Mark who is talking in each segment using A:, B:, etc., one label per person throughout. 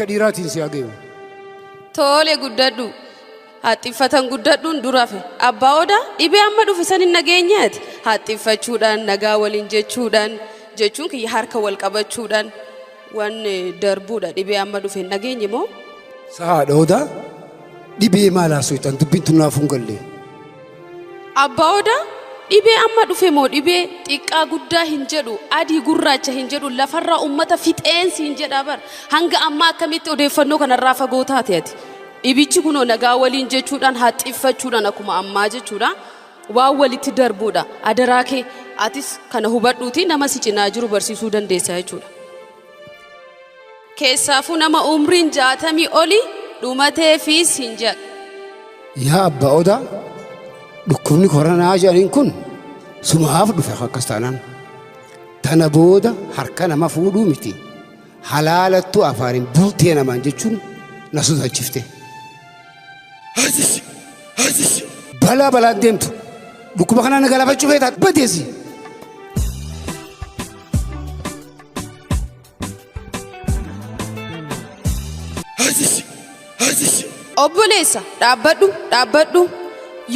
A: Harka dhiiraatiin si haa gayu.
B: Tole guddadhu. Haxxiffatan guddadhuun dura hafe. Abbaa Odaa dhibee amma dhufe san hin nageenye ati. Haxxiffachuudhaan, nagaa waliin jechuudhaan, jechuun kiyya harka wal qabachuudhaan waan darbuudha. Dhibee amma dhufe hin dhageenye moo?
A: Sa haadha Odaa dhibee maal haasoytan dubbiin tun naaf hin galle.
B: Abbaa Odaa dhibee amma dhufe moo dhibee xiqqaa guddaa hin jedhu adii gurraacha hin jedhu lafarraa ummata fixeensi hin jedhaa bar hanga ammaa akkamitti odeeffannoo kanarraa fagoo taate ati. Dhibichi kunoo nagaa waliin jechuudhaan haxxiffachuudhaan akkuma ammaa jechuudha waan walitti darbuudha. Adaraa kee atis kana hubadhuutii nama si cinaa jiru barsiisuu dandeessa jechuudha. Keessaafuu nama umriin 60 oli dhumateefiis hin jedha.
A: Yaa Abbaa Odaa dhukkubni koronaa jedhaniin kun sumaaf dhufe akkas taanaan. Tana booda harka nama fuudhuu miti halaalattuu afaaniin bultee namaan jechuun na sodaachifte. Balaa balaan deemtu dhukkuba kanaan na galaafachuu feetaa badeesi.
B: Obboleessa, dhaabbadhu, dhaabbadhu.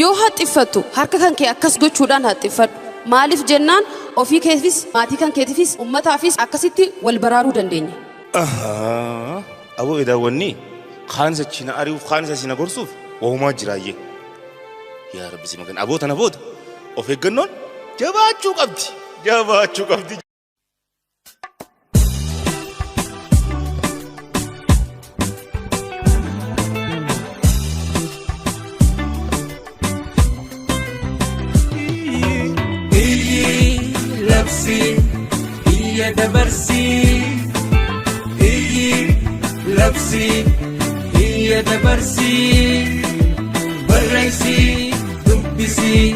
B: Yoo haxxiffattu harka kan kee akkas gochuudhaan haxxiffadhu. Maaliif jennaan ofii keefis, maatii kan keetifis, ummataafis akkasitti wal baraaruu dandeenya.
C: Ahaa. Aboo edaa wanni kaan isa achi na ari'uuf kaan isa asii na gorsuuf wahumaa jiraayyee. Yaa Rabbi si magan aboo tana booda of eeggannoon jabaachuu qabdi. Jabaachuu qabdi.
D: Iyyi labsi iyya dabarsi Iyyi labsi iyya dabarsi Barreessi dubbisi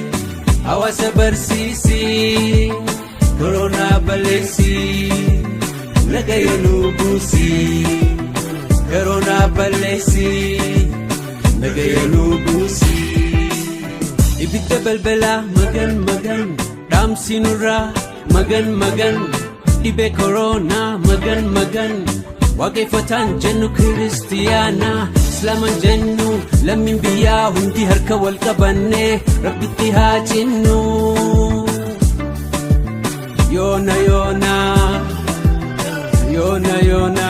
D: hawaasa barsiisi Koronaa balleessi nagaya nu buusi Koronaa balleessi nagaya nu buusi Ibidda balbalaa magan magan dhaamsi nurraa magan magan dhibee koronaa magan magan waaqeffataan jennu kiristiyaana islaaman jennu lammiin biyyaa hundi harka wal qabanne rabbitti haa cinnu. Yoona yoona yoona yoona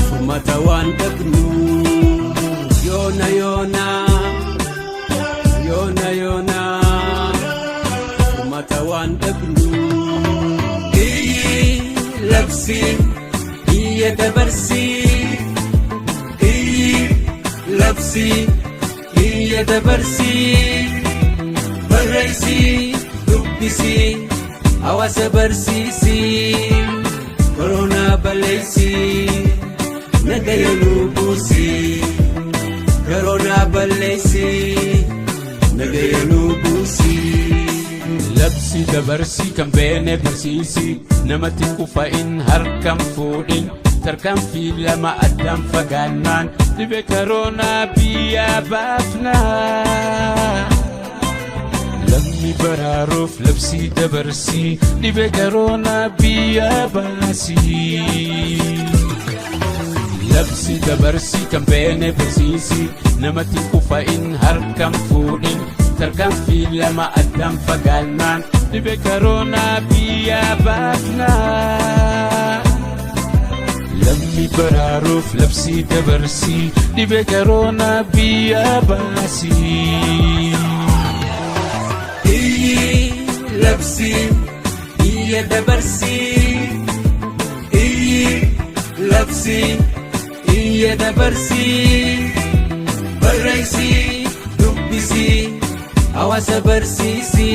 D: furmaata waan dhabnu yoona yoona yoona yoona furmaata waan dhabnu. Iyyi labsi iyya dabarsi iyyi labsi iyya dabarsi barreessi dubbisi hawaasa barsiisi koronaa balleessi nagaya nu buusi koronaa balleessi nagaya nu buusi.
E: Labsi dabarsi kan beene barsiisi namatti kufa'in harkan fuudhin tarkaanfii lama addaan fagaannaan dhibee koronaa biyyaa baafnaa. Lammi baraaruuf labsii dabarsii dhibee koronaa biyyaa baasii. Labsi dabarsii kan beene barsiisi namatti kufa'in harkan fuudhin tarkaanfii lama addaan fagaannaan dhibee koronaa biyyaa baafnaa. Lammi baraaruuf labsii dabarsii dhibee koronaa biyyaa baasii.
D: Iyyi labsi iyya dabarsi iyyi labsi iyya dabarsi barreessi dubbisi hawaasa barsiisi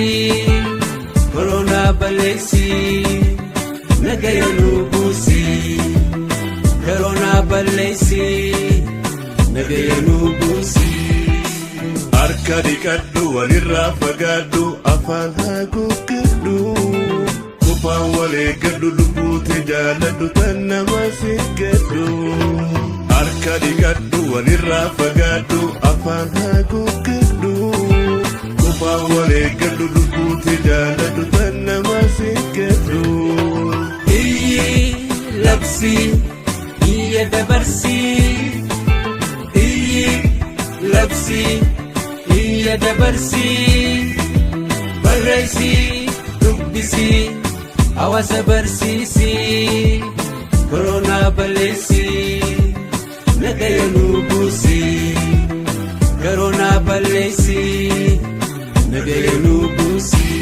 D: koronaa balleessi nagaya nu buusi koronaa balleessi nagaya nu buusi.
F: Harka dhiqadhu walirraa fagaadhu afaan haguuggadhu qofaan wal eeggadhu lubbuuti jaaladhu tan nama seeggadhu. Harka dhiqadhu walirraa fagaadhu afaan haguuggadhu qofaan wal eeggadhu lubbuuti jaaladhu tan nama seeggadhu.
D: Iyyi labsi iyya Iyya dabarsii, iyyi labsii, iyya dabarsii, barreessii, dubbisii, hawaasa barsiisii, koronaa balleessii, nagaya nuu buusii, koronaa balleessii, nagaya nuu buusii.